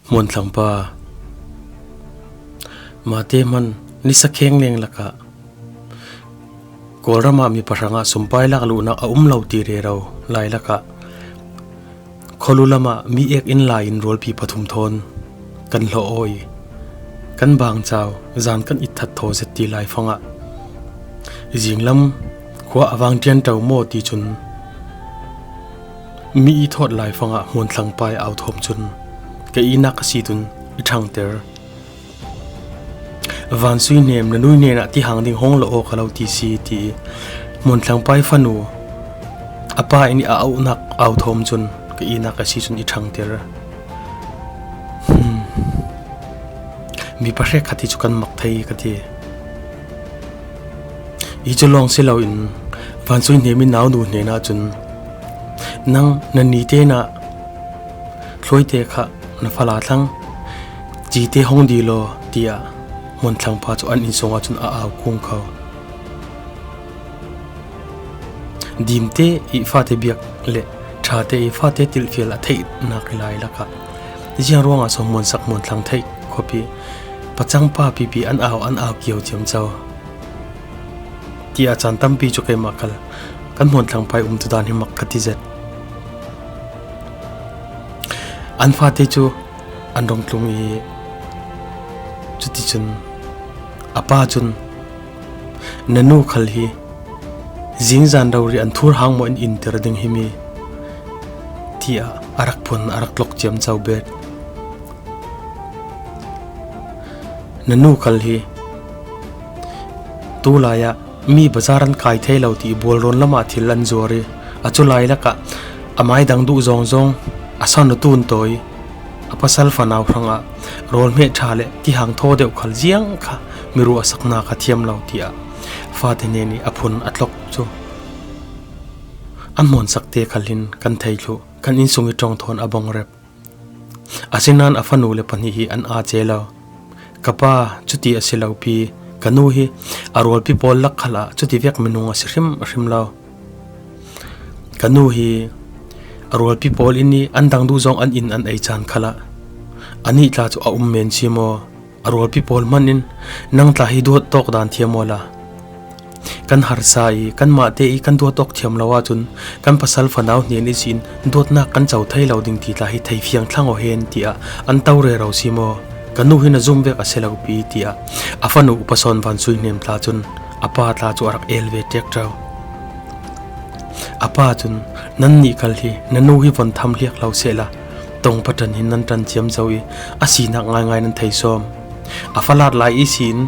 Hmuanthlang pa, Mate hman nisa kheng leng lakah Kawlram ah mi pahrang ah sumpai lak luhnak a um lo ti rero lai lakah khualu lam ah mi ek inn lai in rawlpi pathum thawn kan hlawh awi. Kan bang chau zan kan it that thaw zet ti lai fang ah zinglam khua a vang ṭian ṭo maw ti cun Mi i thawt laifang ah hmuanthlang pai au thawm cun ka ihnak a si tun i ṭhangter. Van sui hnem na nui hnenah ti hang ding hong la aw ka lo ti si ti i hmuanthlang pai fanu a pa in i a auhnak au thawm cun ka ihnak a si cun i ṭhangter. Hmm. Mi pahre khat hi cu kan mak thei ka ti. Hi cu lawng si loin vancung hnem in nau nu hnen ah cun nang na ni te na thluaite kha na fala thlang cite hong di law tiah hmunthlang pa cu an inn sungah cun a au kung kho. Dimte i fate biak le ṭhate i fate tilfial a theih nak lai lakah ziang ruangah so hmun sak hmun thlang theih khuapi pacang pa pipi an au an au kio ciam cho. Ti a caan tampi cu keimah kal kan hmuanthlang pai um tu dan hi mak ka ti zet. An fate cu an rong tlung i cuticun a pa cun na nu khal hi zingzan rori an thur hang maw in in tir ding hi mi tiah a rak phun a rak tlok ciam cho bet. Na nu khal hi Tulai ah mi bazaar an kai thai lo ti bualrawn lam ah thil an zuar i a culai lakah a maidang duh zawng zong a san a tun tawi. A pasal fanau hrangah rawl hmeh ṭha le tihang thaw deuh khal ziang kha miru a saknak a thiam lo tiah fate ne nih a phun a tlok cu. An hmawnsak te khal hin kan thei thlu kan innsung i ṭong thawn a bong rep. Asinain a fanule pahnih hi an aa ce lo. Ka pa, cuti a si lo pi, ka nu hi a rawlpi pawl lak khal ah cuti vek minung a si hrimhrim lo. Ka nu hi a rawlpi pawl inn i an dang duh zong an inn an ei caan khal ah anih tla cu a um men si maw? A rawlpi pawl hmanh in nang tla hi duat tawk dan thiam aw la. Kan harsa i kanmah te i kan duat awk thiam lo ahcun kan pasal fanau hnen i sin dawtnak kan co thai lo ding ti tla hi thei fiang thlang aw hen tiah an to re ro si maw? Ka nu hi na zum vek a si lo pi tiah a fanu upasawn van sui hnem tla cun a pa tla cu a rak el ve ṭek ṭo. A pa cun nan nih kal hi na nu hi von tham hliak lo sehla tong patan hin nan ṭan ciam zo i a sinak ngaingai nan thei sawm. A falat lai i siin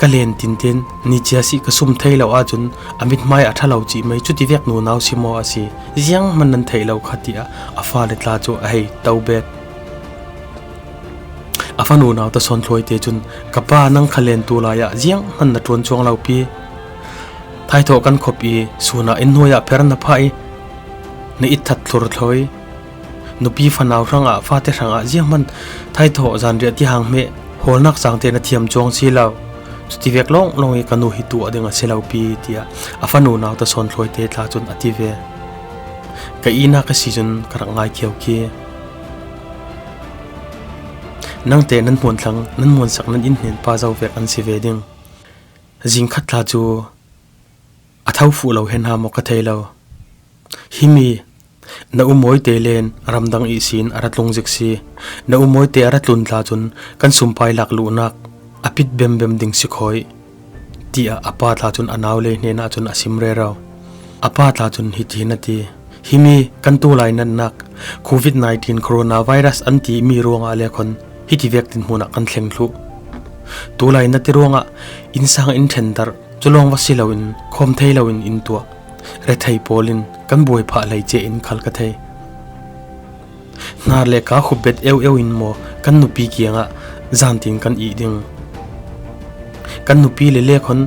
ka len tin tin ni chia si ka sum thei lo ahcun a mithmai a ṭha lo cih mei cuti vek nu nau si maw a si ziang hmanh nan thei lo kha tiah a fale tla cu a hei to bet. A fanu nau ta sawn thluai te cun ka pa nang kha len tu lai ah ziang hmanh na ṭuan chuang lo pi. Thaithawh kan khop i sun ah inn hnuai ah pher na phah i na it that thlur thloi. Nupi fanau hrangah fate hrangah ziahman thaithawh zanriah ti hang hmeh hawlnak cang te na thiam chuang si lo. Cuti vek lawng lawng i ka nu hi tuah ding a si lo pi tiah a fanu nau ta sawn thlawi te tla cun a ti ve. Ka ina ka si cun ka rak ngai thiau khi. Nang te nan hmuan thlang nan muan sak nan inn hnen pa zo vek an si ve ding. Zing khat thla cu a tho fuh lo hen ha maw ka thei lo. Hi mi na umawi te len ramdang ihsin a ra tlung zik si. Na umawi te a ra tlun tla cun kan sumpai lak luhnak a pit bembem ding si khoi tiah a pa tla cun a nau le hnen ah cun a sim rero. A pa tla cun hitihin a ti. Hi mi kan tu lai nannak COVID-19 coronavirus an ti mi ruangah le khon hiti vek tin hmun ah kan thleng thlu. Tu lai na ti ruangah innsang in ṭhen darh culawng va si loin khawm thei loin in tuah. Rethei pawl in kan buai phah hlei ce in khal ka thei. Hnar le ka hubbet eu eu in maw kan nupi kiang ah zantin kan ih ding. Kan nupi le le khon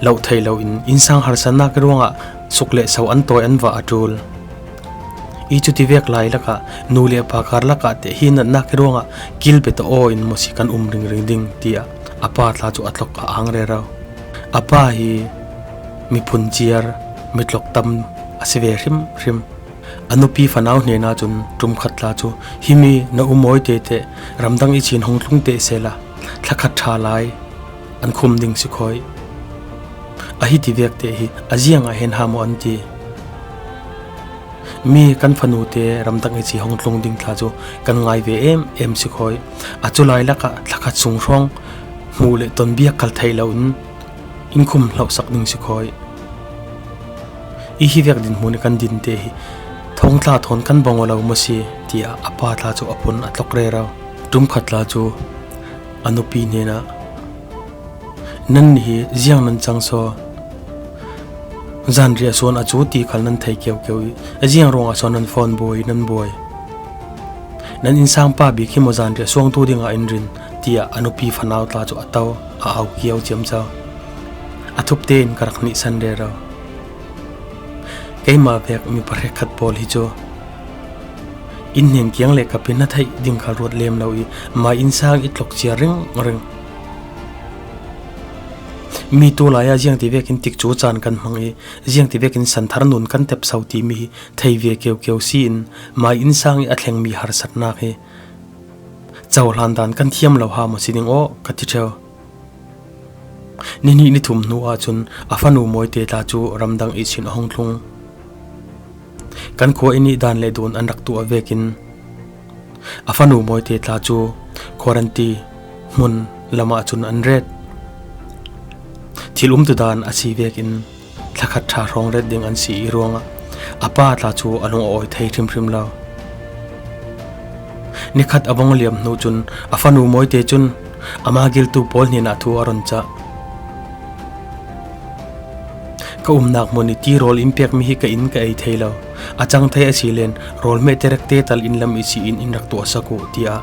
loh thei lo in innsang harsanak ruangah suk le so an tawi an va a ṭul. I cuti vek lai lakah nu le pa kar lakah te hi natnak ruangah kil pe ta aw in maw si kan um ring ring ding tiah a pa tla cu a tlok a ang rero. A pa hi miphun ciar mitlok tam a si ve hrimhrim. A nupi fanau hnenah cun ṭum khat tla cu himi na u mawi te teh ramdang i chin hung tlung te sehla thlakhat ṭha lai an khum ding si khoi. A hi ti vek te hi a ziang ah hen ha maw an ti. Mi kan fanu te ramdang i ci hong tlung ding thla cu kan ngai ve em em si khoi. A cu lai lakah thlakhat sung hrawng hmu le ton biak kal thei lo in in khum hloh sak ding si khoi. I hi vek din hmun kan din te hi thong tla thon kan bong lo mo si tiah a pa tla cu a phun a tlok re rau. Tum khat tla cu a nupi hnenah nan hi ziang nan cang so zanriah sawn a cu ti khal nan thei keu keu i a ziang ruangah sawn nan phone buai nan buai nan innsang pa bik hi maw zanriah suangtu dingah in rin tiah a nupi fanau tla cu a to a au kiau ciam cang. A thup tein ka rak nih san rero. Keimah vek mi pahrek khat pawl hi cu inn hnen kiang le kapin na theih ding kha ruat lem lo i mah inn sang i tlok cia ring ring. Mi tu lai ah ziang ti vekin tik cu caan kan hmang i ziang ti vekin santhar nun kan tep sau ti mi hi thei ve keu keu si in mah inn sang i a thleng mi harsatnak hi cohlan dan kan thiam lo ha maw si ding aw ka ti theo. Nihnih nithum hnu ahcun a fanu Mawite tla cu ramdang ihchin a hung tlung. Kan khua i nih dan le dun an rak tuah vekin a fanu Mawite tla cu khuaranti hmun lam ahcun an ret. Thil umtu dan a si vekin thlakhat ṭha hrawng ret ding an si i ruangah a pa tla cu a lung a awi thei hrimhrim lo. Nikhat a vong liam hnu cun a fanu Mawite cun amah giltu pawl hnenah thu a ron cah. Ka umnak hmun i tirawl in pekmi hi ka inn ka ei thei lo. A cang thei a si len rawl hmeh terek te tal in lam i si in in rak tuah sak u tiah.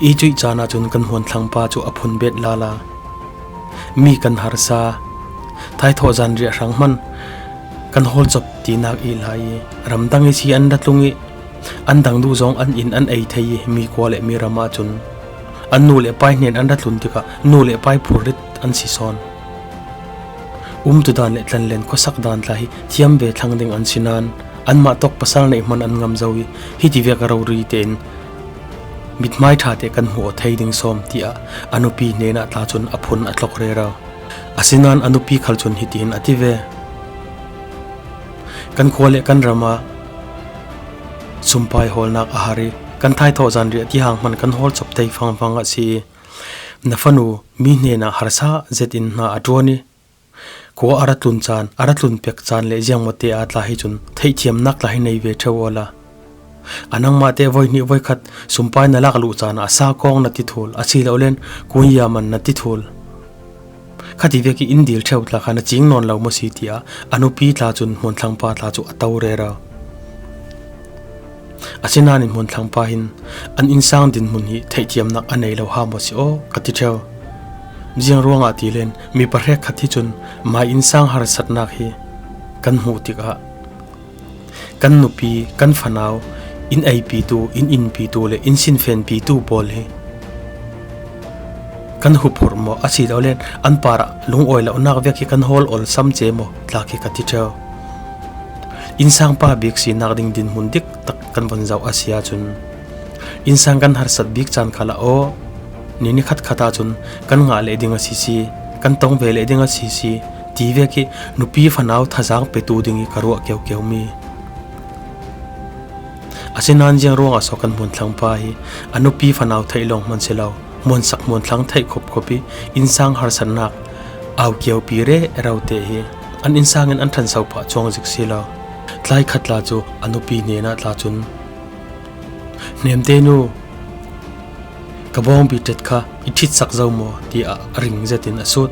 I cuih caan ah cun kan hmuanthlang pa cu a phun bet lala. Mi kan harsa. Thaithawh zanriah hrang hman kan hawl cop tinak i lai i ramdang i si an ra tlung i an dang duh zong an inn an ei thei i mi khua le mi ram ah cun an nu le pai hnen an ra tlun tikah nu le pai phurrit an si sawn. Umtu dan le tlanlen khuasak dan tla hi thiam ve thlang ding an si nain anmah tawk pasal neih hman an ngam zo i hi ti ve ka rori tein mithmai ṭha te kan hmuh thei ding sawm tiah a nupi hnenah tla cun a phun a tlok rero. Asinain a nupi khal cun hitihin a ti ve. Kan khua le kan ram ah sumpai hawlnak a har i kan thaithawh zanriah tihang hman kan hawl chop thei fangfang a si i na fanu mi hnenah harsa zet in hna a ṭuan i khua a ra tlun caan a ra tlun pek caan le ziangmaw te aa tla hi cun theihthiamnak tla hi nei ve ṭheo awla. A nangmah te voihnih voikhat sumpai na lak luh caan ah sa kawng na ti thul asilolen kunya man na ti thul. Khati ve ki in dil ṭheo tla kha na cing nawn lo maw si tiah a nupi tla cun hmunthlangpa tla cu a to rero. Asinain hmunthlangpa hin an innsang dinhmun hi theihthiamnak a nei lo ha maw si aw ka ti ṭheo. Ziang ruangah ti len mi pahrek khat hi cun mah innsang harsatnak hi kan hmuh tikah kan nupi kan fanau inn eipitu inn innpitu le inn sinfenpitu pawl hi kan huphurh maw asilole an par ah lungawi lonak vek hi kan hawl ol sam ce maw tla khi ka ti ṭheo. Innsang pa bik sinak ding dinhmun dik tak kan von zoh a si ahcun innsang kan harsat bik caan kha la aw ni ni khat khat ahcun kan ngah leh ding a si si kan tong ve leh ding a si si ti ve khi nupi fanau thazaang petu ding i ka ruah keukeu mi. Asinain ziang ruangah so kan hmunthlang pa hi a nupi fanau theih lawng hman si lo hmunsak hmunthlang theih khop khop i innsang harsatnak au kio pi re ro te hi an innsang in an ṭhanso phah chuang zik si lo. Tlai khat tla cu a nupi hnenah tla cun hnemte nu ka bawngbi ṭet kha i ṭhit sak zo maw tiah a ring zet in a sut.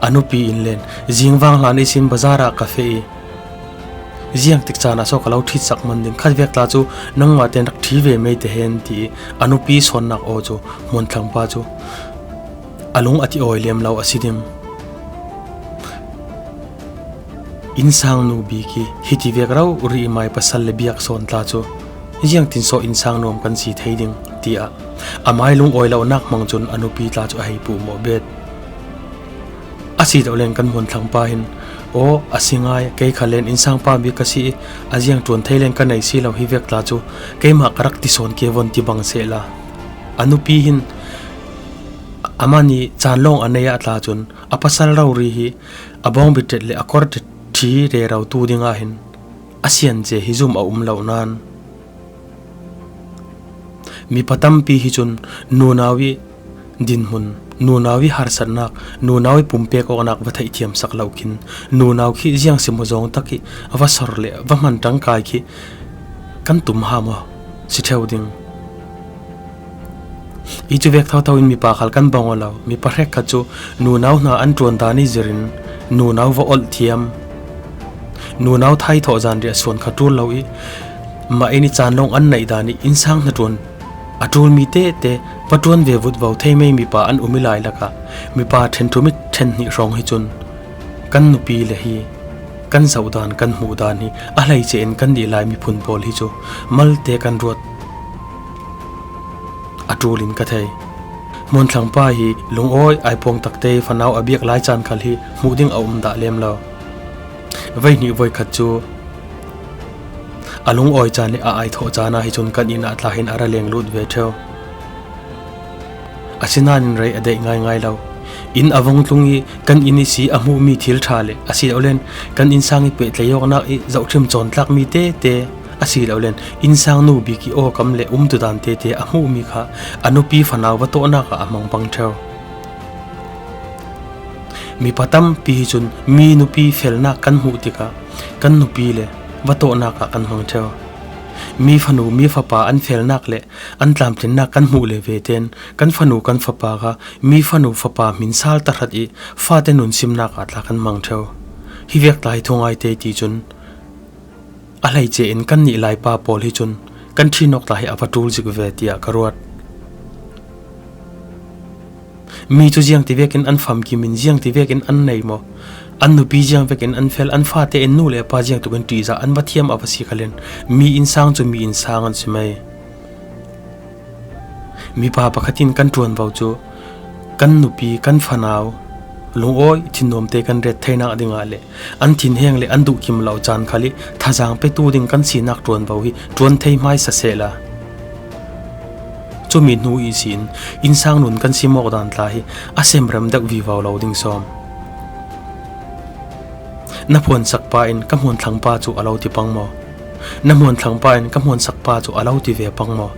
A nupi in len zingvang hlan isin bazar ah ka feh i ziang tik caan ah so ka lo ṭhit sak man ding khat vek tla cu nangmah ten rak ṭhi ve mei te hen ti i a nupi sawnnak aw cu hmunthlangpa cu a lung a ti awi lem lo a si ding. Innsang nu bik hi hiti vek ro ri mai pasal le biak sawn tla cu ziang tin so innsang nuam kan si thei ding tiah amai lung awi lo nak hmang cun a nupi tla cu a hei pu maw bet. A si lo len kan hmun thlang pa hin Aw, a si ngai, kei kha len innsang pa bik ka si i a ziang ṭuan thei len ka nei si lo hi vek tla chu keimah ka rak ti sawn ke vawn ti bang seh la. A nupi hin amah nih caan lawng a nei ah tla cun a pasal rori hi a bawngbi ṭet le a kor ṭet ṭhi rero tu ding ah hin a sian ce hi zum a um lo nain mipa tampi hi cun nunau i dinhmun nunau i harsatnak nunau i pumpek awknak va theihthiam sak lo khin nunau khi ziang si maw zawng tak i va sor le va hman ṭangkai khi kan tum ha maw si ṭheo ding. I cu vek thotho in mipa khal kan bong lo. Mi pahrek kha cu nunau hna an ṭuan dan i zir in nunau va olh thiam. Nunau thai thawh zan riah suan kha ṭul lo i mah in i caan lawng an neih dan i innsang hna ṭuan a ṭul mi te te va ṭuan ve vut vo thei mei mipa an um i lai lakah mipa ṭhen thum i ṭhen hnih hrawng hi cun kan nupi le hi kan zoh dan kan hmuh dan hi a hleice in kan nih lai miphun pawl hi cu malte kan ruat A ṭul in ka thei. Hmunthlangpa hi lungawi ai pawng takte fanau a biak lai caan khal hi hmuh ding a um dah lem lo. Voihnih voikhat cu a lungawi caan le a ai thawh caan ah hi cun kan inn ah tla hin a ra leng lut ve ṭheo. Asinain rei a deih ngaingai lo. Inn a vong tlung i kan inn i si a hmuhmi thil ṭha le asilolen kan innsang i pehtlaih awknak i zohhrim cawntlakmi tete asilolen innsang nu bik i awkam le umtudan tete a hmuhmi kha a nupi fanau va tawhnak ah a hmang bang ṭheo. Mipa tampi hi cun mi nupi felnak kan hmuh tikah kan nupi le va tawhnak ah kan hmang ṭheo. Mi fanu mi fapa an felnak le an tlamtlinnak kan hmuh le ve ten kan fanu kan fapa kha mi fanu fapa min sal tahrat i fate nun simnak ah tla kan hmang ṭheo. Hi vek tlai thu ngai te ti cun a hleice in kan nih Laipa pawl hi cun kan ṭhinawk tla hi a va ṭul zik ve tiah ka ruat. Mi cu ziang ti vekin an famkim in ziang ti vekin an nei maw? An nupi ziang vekin an fel, an fate in nu le pa ziang tukin ṭihzah an va thiam a va si khalin mi innsang cu mi innsang an si mei. Mipa pakhat in kan ṭuanvo cu kan nupi, kan fanau lungawi thinnuam te kan ret theinak dingah le an thinheng le an duhkim lo caan khal i thazaang petu ding kan sinak ṭuanvo hi ṭuan thei hmaisa sehla. Cumi hnu i siin innsang nun kan sim awk dan tla hi a semrem deuh vivo lo ding sawm. Na phuan sak pa in ka hmuan thlang pa cu a lo ti pang maw? Na hmuan thlang pa in ka hmuan sak pa cu a lo ti ve pang maw?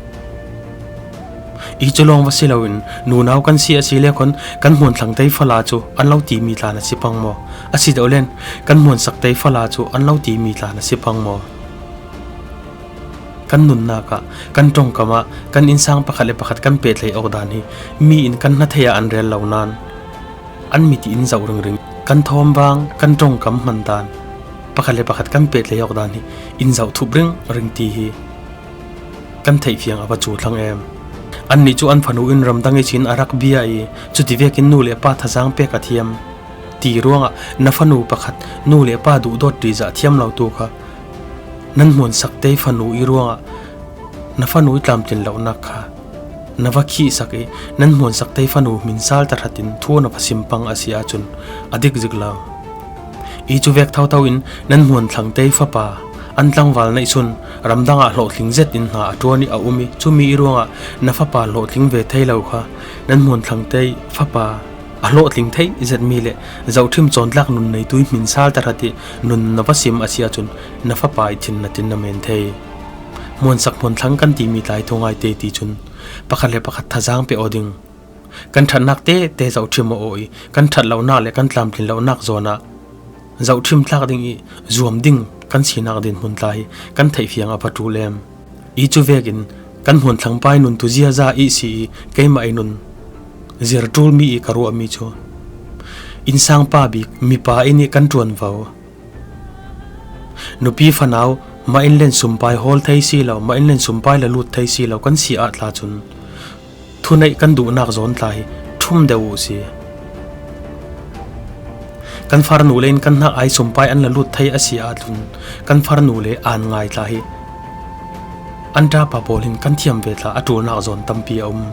I cu lawng va si loin nunau kan si a si le khon kan hmuan thlang tei fala cu an lo ti mi tla na si pang maw? A si deuh len kan hmuan sak tei fala cu an lo ti mi tla na si pang maw? Kan nunnak ah, kan ṭawngkam ah, kan innsang pakhat le pakhat kan pehtlaih awk dan hi mi in kan hnathei ah an rel lo nain an mit in zoh ringring kan thawmvang, kan ṭawngkam hman dan pakhat le pakhat kan pehtlaih awk dan hi in zoh thup ring ring ti hi kan theihfiang a va cu thlang em. Annih cu an fanu in ramdang i chin a rak bia i cuti vekin nu le pa thazaang pek a thiam. Ti ruangah na fanu pakhat nu le pa duhdawt ṭihzah thiam lo tu kha Nan hmuansak te fanu i ruangah na fanu i tlamtlin lonak kha na va khihsak i nan hmuansak te fanu min sal tahrat in thu na va simpang a si ahcun a dik zik lo. I cu vek thotho in nan hmuanthlang te fapa an tlangval neihchun ramdang ah hlawhtling zet in hna a ṭuan i a um i cumi i ruangah na fapa hlawhtling ve thei lo kha nan hmuanthlang te fapa a hlawhtling thei zetmi le zohthim cawntlak nun neitu i hmin sal tahrat i nun na va sim a si ahcun na fapa i thin na tin na men thei. Hmuansak hmuanthlang kan timi tlai thu ngai te ti cun pakhat le pakhat thazaang pe aw ding. Kan ṭhatnak te te zohṭhim aw i kan ṭhat lonak le kan tlamtlin lonak zawn ah zohṭhim tlak ding i zuam ding kan sinak din hmun tla hi kan theihfiang a va ṭul em. I cu vek in kan hmuanthlang pai nun tu ziaza i si i keimah i nun zir ṭulmi i ka ruahmi cu innsang pa bik mipa i nih kan ṭuanvo. Nupi fanau mah inn len sumpai hawl thei si lo, mah inn len sumpai la lut thei si lo kan si ah tla cun thuneih kan duhnak zawn tla hi ṭhum deuh u si. Kan farnu le in kan hnak ai sumpai an la lut thei a si ahcun kan farnu le aan ngai tla hi an ṭapa pawl hin kan thiam ve tla a ṭulnak zawn tampi a um.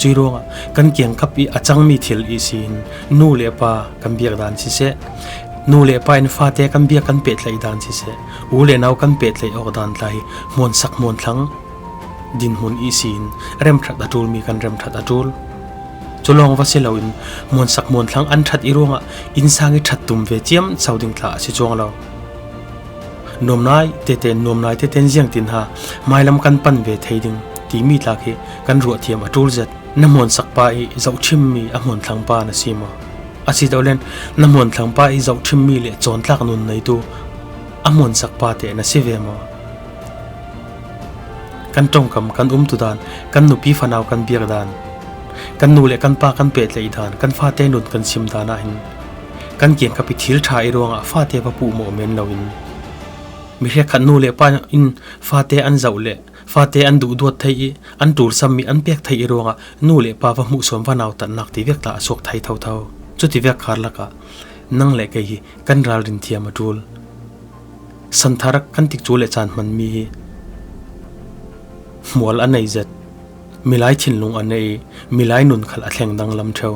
Cui ruangah kan kiangkap i a cangmi thil i siin nu le pa kan biak dan siseh, Nu le pa in fate kan biak kan pehtlaih dan siseh, u le nau kan pehtlaih awk dan tla hi hmuansak hmuanthlang dinhmun i siin remṭhat a ṭulmi kan remṭhat a ṭul. Cu lawng va si loin hmuansak hmuanthlang an ṭhat i ruangah innsang i ṭhat tum ve ciamco ding tla a si cuang lo. Nuamnai tete nuamnai teten ziang tin ha hmailam kan pan ve thei ding timi tla khi kan ruah thiam a ṭul zet. Na hmuansak pa i zohchimmi a hmuanthlang pa na si maw? Asitolen na hmuanthlang pa i zohchimmi le cawntlak nun neitu a hmuansak pa te na si ve maw? Kan tongkam kan umtu dan, kan nupi fanau kan biak dan, kan nu le kan pa kan pehtlaih dan, kan fate nun kan sim dan ah hin kan kiangkap i thil ṭha i ruangah fate va puh maw men loin mi hrek nu le pa in fate an zoh le fate an duh duat thei i an ṭul sammi an pek thei i ruangah nu le pa va hmuh suam va nau tannak ti vek ta a suak thai thotho. Cuti vek khar lakah nang le kei hi kan ralrin thiam a ṭul. Santhar kan tik cu le caan hmanmi hi hmual a nei zet. Milai thinlung a nei i milai nun khal a thleng danglam ṭheo.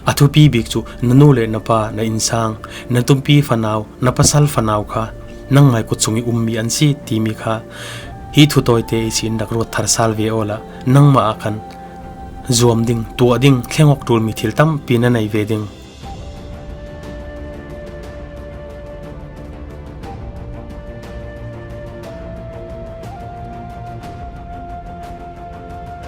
A thupi bik cu na nu le na pa, na innsang, na tumpi fanau, na pasal fanau kha nangmai kut chung i ummi an si timi kha hi thu tawite i sin rak ruat thar sal ve aw la nangmah ah khan zuam ding, tuah ding, thleng awk ṭulmi thil tampi na nei ve ding.